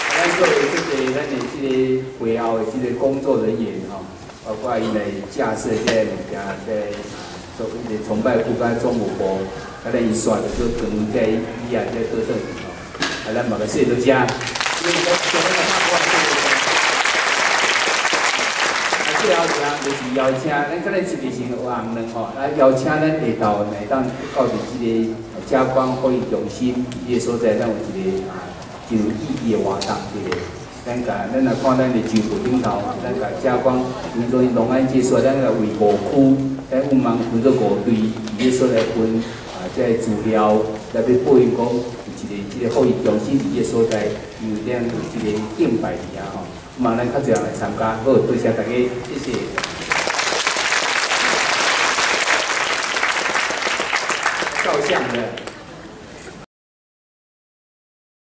咱作为这个咱的这个会后的这个工作人员吼，包括伊来架设这个物件，这做这个崇拜部甲总务部，啊，咱伊刷就做长这椅啊，这倒转去吼。啊，咱嘛个说多谢。後就是邀請，咱今日這個是紅卵吼，來邀請咱下晝來當到佇這个嘉光福音中心，這个所在，咱有一个真有意義的活動，對不對？咱共咱來看咱的周報頂頭，咱共嘉光福音中心農安結束，咱來為五區，咱有望分做五隊，佇這所在分這个資料來欲報𪜶講，有一个這个福音中心佇這个所在，因為咱有這个敬拜佇遐吼。望咱較濟人來參加，好，多謝大家，謝謝。照相的。